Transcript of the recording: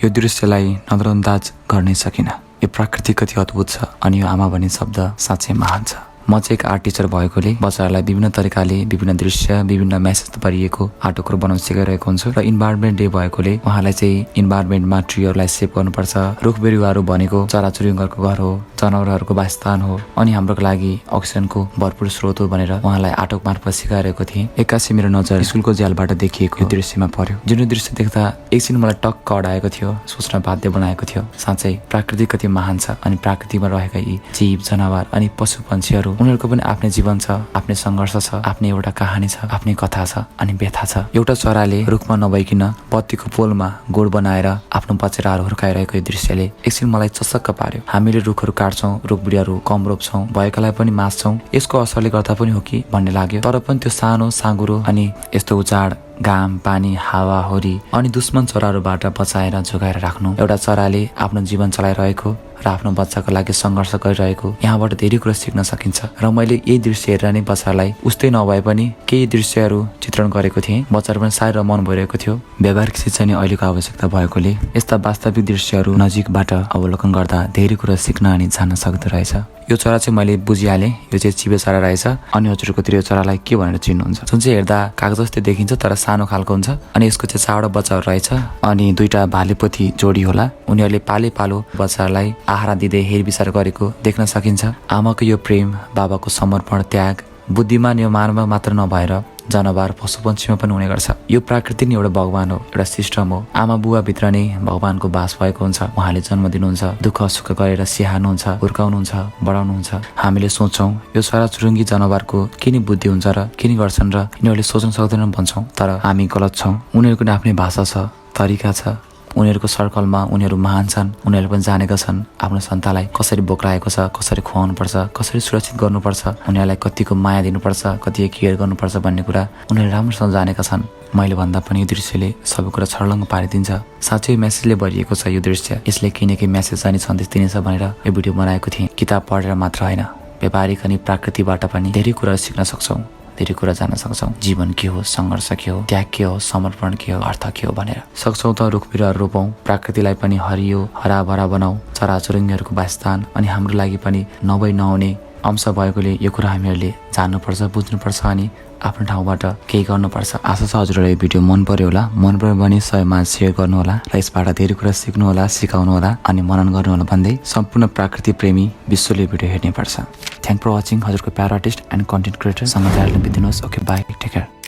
यो दृश्यलाई नजरअन्दाज गर्नै सकिन। यो प्रकृति कति अद्भुत छ अनि यो आमा भन्ने शब्द साँच्चै महान छ। म चाहिँ एक आर्ट टिचर भएकोले बच्चाहरूलाई विभिन्न तरिकाले विभिन्न दृश्य विभिन्न मेसेज भरिएको आर्टवर्कहरू बनाउन सिकाइरहेको हुन्छु र इन्भाइरोमेन्ट डे भएकोले उहाँलाई चाहिँ इन्भाइरोमेन्टमा ट्रीहरूलाई सेभ गर्नुपर्छ। रुख बिरुवाहरू भनेको चराचुरुङ्गीहरूको घर हो, जनावरहरूको वासस्थान हो अनि हाम्रो लागि अक्सिजनको भरपूर स्रोत हो भनेर उहाँलाई आर्टवर्क मार्फत सिकाइरहेको थिएँ। एक्कासी मेरो नजर स्कुलको झ्यालबाट देखिएको यो दृश्यमा पर्यो, जुन दृश्य देख्दा एकछिन मलाई टक्क अडाएको थियो, सोच्न बाध्य बनाएको थियो। साँच्चै प्रकृति कति महान छ अनि प्रकृतिमा रहेका यी जीव जनावर अनि पशु पन्छीहरू उनीहरूको पनि आफ्नै जीवन छ, आफ्नै सङ्घर्ष छ, आफ्नै एउटा कहानी छ, आफ्नै कथा छ अनि व्यथा छ। एउटा चराले रुखमा नभइकन बत्तीको पोलमा गोड बनाएर आफ्नो बचेराहरू हुर्काइरहेको यो दृश्यले एकछिन मलाई चसक्क पार्यो। हामीले रुखहरू काट्छौँ, रुख बिरुवाहरू कम रोप्छौँ, भएकालाई पनि मार्छौँ, यसको असरले गर्दा पनि हो कि भन्ने लाग्यो। तर पनि त्यो सानो साँगुरो अनि यस्तो उचाड घाम पानी हावा हुरी अनि दुश्मन चराहरूबाट बचाएर जोगाएर राख्नु, एउटा चराले आफ्नो जीवन चलाइरहेको र आफ्नो बच्चाको लागि सङ्घर्ष गरिरहेको, यहाँबाट धेरै कुरा सिक्न सकिन्छ। र मैले यही दृश्य हेरेर नै बच्चालाई उस्तै नभए पनि केही दृश्यहरू चित्रण गरेको थिएँ। बच्चाहरू पनि साह्रै मन भइरहेको थियो। व्यावहारिक शिक्षा नै अहिलेको आवश्यकता भएकोले यस्ता वास्तविक दृश्यहरू नजिकबाट अवलोकन गर्दा धेरै कुरा सिक्न अनि जान्न सक्दो रहेछ। यो चरा चाहिँ मैले बुझिहालेँ, यो चाहिँ चिबे चरा रहेछ। अनि हजुरको त्यो चरालाई के भनेर चिन्नुहुन्छ? जुन चाहिँ हेर्दा कागज जस्तै देखिन्छ तर सानो खालको हुन्छ अनि यसको चाहिँ 4वटा बच्चाहरू रहेछ अनि 2टा भालेपोथी जोडी होला। उनीहरूले पाले पालो बच्चाहरूलाई आहारा दिँदै हेरविचार गरेको देख्न सकिन्छ। आमाको यो प्रेम, बाबाको समर्पण, त्याग, बुद्धिमान यो मानव मात्र नभएर जनावर पशुपन्छीमा पनि हुने गर्छ। यो प्रकृति नै एउटा भगवान हो, एउटा सिस्टम हो। आमा बुवा भित्र नै भगवानको बास भएको हुन्छ। उहाँले जन्म दिनुहुन्छ, दुःख सुख गरेर स्याहार्नुहुन्छ, हुर्काउनुहुन्छ, बढाउनुहुन्छ। हामीले सोच्छौँ यो चराचुरुङ्गी जनावरको के नि बुद्धि हुन्छ र के नि गर्छन् र यिनीहरूले सोच्न सक्दैनन् भन्छौँ, तर हामी गलत छौँ। उनीहरूको आफ्नै भाषा छ, तरिका छ। उनीहरूको सर्कलमा उनीहरू महान छन्। उनीहरूले पनि जानेका छन् आफ्नो सन्तानलाई कसरी बोक्राएको छ, कसरी खुवाउनुपर्छ, कसरी सुरक्षित गर्नुपर्छ, उनीहरूलाई कतिको माया दिनुपर्छ, कति केयर गर्नुपर्छ भन्ने कुरा उनीहरूले राम्रोसँग जानेका छन्। मैले भन्दा पनि यो दृश्यले सबै कुरा छर्लङ्ग पारिदिन्छ। साँच्चै मेसेजले भरिएको छ यो दृश्य। यसले केही न केही मेसेज अनि सन्देश दिनेछ भनेर यो भिडियो बनाएको थिएँ। किताब पढेर मात्र होइन, व्यावहारिक अनि प्रकृतिबाट पनि धेरै कुरा सिक्न सक्छौँ, धेरै कुरा जान्न सक्छौँ। जीवन के हो, सङ्घर्ष के हो, त्याग के हो, समर्पण के हो, अर्थ के हो भनेर। सक्छौँ त रुख बिरुवाहरू रोपौँ, प्रकृतिलाई पनि हरियो हराभरा बनाऊ, चराचुरुङ्गीहरूको वासस्थान अनि हाम्रो लागि पनि नभई नहुने अंश भएकोले यो कुरा हामीहरूले जान्नुपर्छ, बुझ्नुपर्छ अनि आफ्नो ठाउँबाट केही गर्नुपर्छ। आशा छ हजुरहरूलाई यो भिडियो मन पर्यो होला। मन पर्यो भने सबैमा सेयर गर्नुहोला र यसबाट धेरै कुरा सिक्नुहोला, सिकाउनुहोला अनि मनन गर्नुहोला भन्दै सम्पूर्ण प्रकृति प्रेमी विश्वले भिडियो हेर्नै पर्छ। Thank for watching. हजुरको प्यारा आर्टिस्ट एन्ड कन्टेन्ट क्रिएटर सँग बिदिनुहोस्। Okay bye, take care.